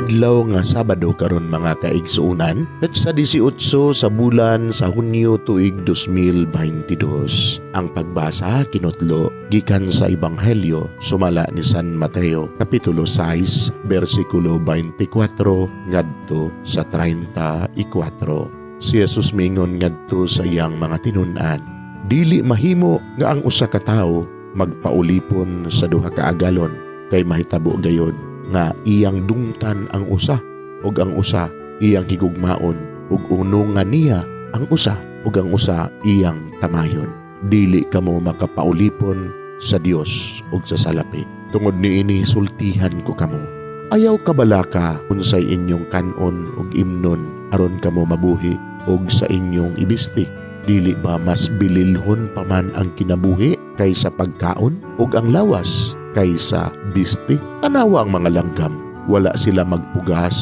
Adlaw nga Sabado karon, mga kaigsuonan, petsa 18 sa bulan sa Hunyo, tuig 2022. Ang pagbasa kinutlo gikan sa Ebanghelyo sumala ni San Mateo, kapitulo 6, bersikulo 24 ngadto sa 34. Si Jesus mingon ngadto sa iyang mga tinun-an, "Dili mahimo nga ang usa ka tawo magpaulipon sa duha ka agalon, kay mahitabo gayod nga iyang dungtan ang usa ug ang usa iyang higugmaon, ug unungan niya ang usa ug ang usa iyang tamayon. Dili kamo makapaulipon sa Dios ug sa salapi. Tungod niini sultihan ko kamo: ayaw kabalaka unsay inyong kanon ug imnon aron kamo mabuhi, ug sa inyong ibisti. Dili ba mas bililhon pa man ang kinabuhi kaysa pagkaon, ug ang lawas kaysa bisti? Tanawa ang mga langgam. Wala sila magpugas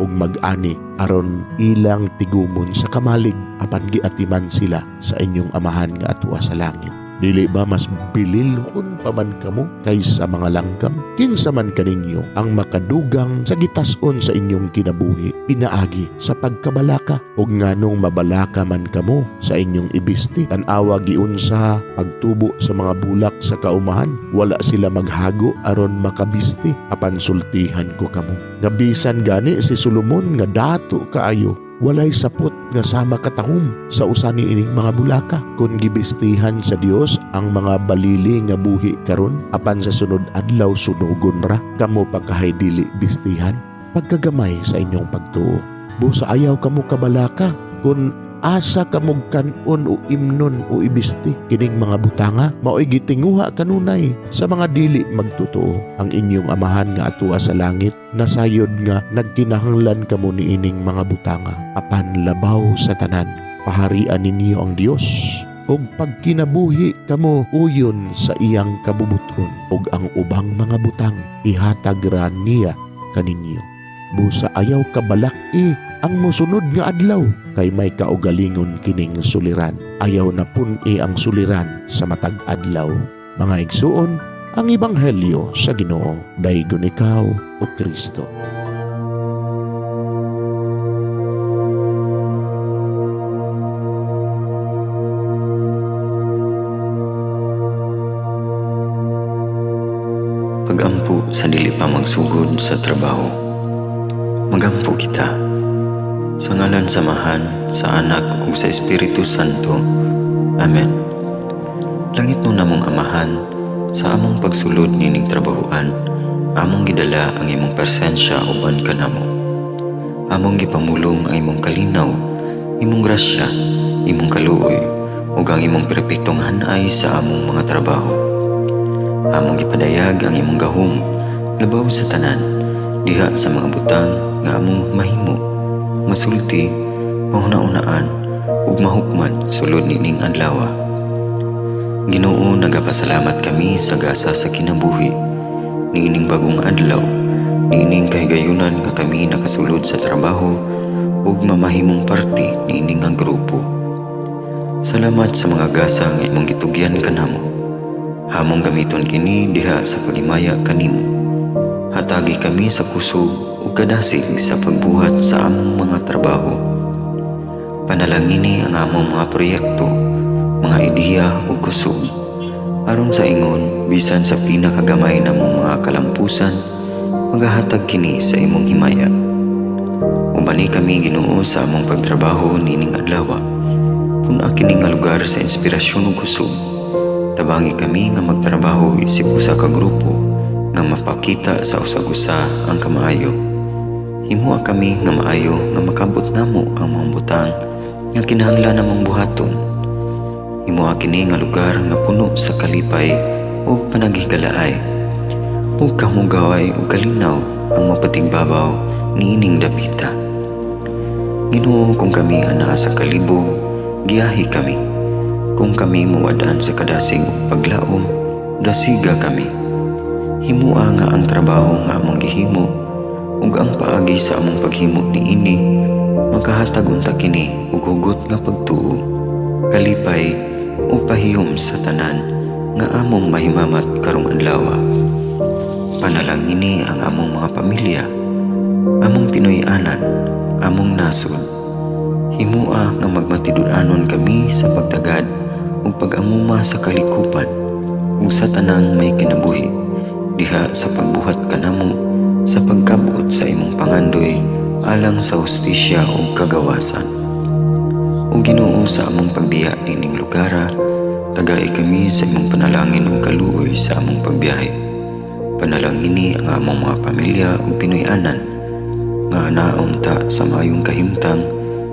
ug mag-ani aron ilang tigumon sa kamalig, apan giatiman sila sa inyong Amahan nga atua sa langit. Dili ba mas bililhon pa man kamo kaysa mga langgam? Kinsa man kaninyo ang makadugang sa gitas-on sa inyong kinabuhi pinaagi sa pagkabalaka? Ug nganong mabalaka man kamo sa inyong ibisti? Tan-awa giunsa pagtubo sa mga bulak sa kaumahan. Wala sila maghago aron makabisti. Apan sultihan ko kamo nga bisan gani si Solomon nga dato kaayo, walay sapot nga sama katahom sa usa ni ining mga bulaka. Kung gibistihan sa Dios ang mga balili nga buhi karon apan sa sunod adlaw sunugon ra, kamo pa kahay dili bistihan? Pagkagamay sa inyong pagtuo. Busa ayaw kamo kabalaka kung asa kamog kanon o imnon o ibisti. Kining mga butanga mao'y gitinguha kanunay sa mga dili magtotoo. Ang inyong Amahan nga atua sa langit nasayod nga nagkinahanglan kamo niining mga butanga. Apan labaw sa tanan, paharian ninyo ang Dios ug pagkinabuhi kamo uyon sa iyang kabubuton, ug ang ubang mga butang ihatag ra niya kaninyo. Busa ayaw kabalak-i ang mosunod nga adlaw, kay may kaugalingon kining suliran. Ayaw na pun-i ang suliran sa matag adlaw." Mga igsuon, ang ebanghelyo sa Ginoo. Daygon ikaw, o Kristo. Pagampo sa dili pa magsugod sa trabaho. Magampo kita. Sa ngalan sa Amahan, sa Anak ug sa Espiritu Santo. Amen. Langitnon namong Amahan, sa among pagsulod nining trabahoan, among gidala ang imong presensya uban kanamo. Among gipamulong ang imong kalinaw, imong grasya, imong kaluoy, ug ang imong perpektong hanay sa among mga trabaho. Among gipadayag ang imong gahom labaw sa tanan, diha sa mga butang nga among mahimo, masulti, mahuna-unaan ug mahukman sulod nining adlaw. Ginoo, nagapasalamat kami sa gasa sa kinabuhi niining bagong adlaw, niining kahigayunan nga kami nakasulod sa trabaho ug mamahimong parte niini nga grupo. Salamat sa mga gasa nga imong gitugyan kanamo. Among gamiton kini diha sa paghimaya kanimo. Hatagi kami sa kusog ug kadasig sa pagbuhat sa among mga trabaho. Panalangini ang among mga proyekto, mga ideya ug kusog, aron sa ingon bisan sa pinakagamay namong mga kalampusan, magahatag kini sa imong himaya. Ubani kami, Ginoo, sa among pagtrabaho nining adlaw. Pun-a kini nga lugar sa inspirasyon ug kusog. Tabangi kami nga magtrabaho isip usa ka grupo nga mapakita sa usag-usa ang kamaayo. Himoa kami nga maayo nga makabot namo ang mga butang nga kinahanglan namong buhaton. Himoa kini nga lugar nga puno sa kalipay ug panaghigalaay, ug kamugaway ug kalinaw ang mapatigbabaw niining dapita. Ginoo, kung kami anaa sa kalibog, giyahi kami. Kung kami muwad-an sa kadasig ug paglaom, dasiga kami. Himoa nga ang trabaho nga among gihimo ug ang paagi sa among paghimo niini, makahatag unta kini og hugot nga pagtuo, kalipay ug pahiyom sa tanan nga among mahimamat karong adlaw. Panalangini ang among mga pamilya. Among Pinoy-anan, among nasod, himua nga magmatinud-anon kami sa pagtagad ug pag-amuma sa kalikupan ug sa tanang may kinabuhi diha sa pagbuhat kanamo sa pagkab-ot sa imong pangandoy alang sa hustisya ug kagawasan. O Ginoo, sa among pagbiya niining lugara, tagai kami sa imong panalangin ug kaluoy sa among pagbiyahe. Panalangini ang among mga pamilya ug Pinoy-anan nga anaon ta sa maayong kahimtang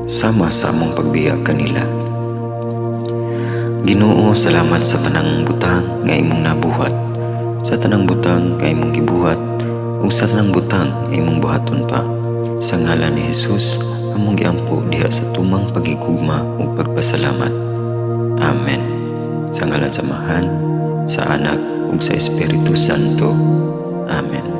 sama sa among pagbiya kanila. Ginoo, salamat sa tanang butang nga imong nabuhat, sa tanang butang nga imong gibuhat, ug sa tanang butang nga imong buhaton pa. Sa ngalan ni Jesus, among giampo diha sa tumang pagigugma ug pagpasalamat. Amen. Sa ngalan sa Amahan, sa Anak ug sa Espiritu Santo. Amen.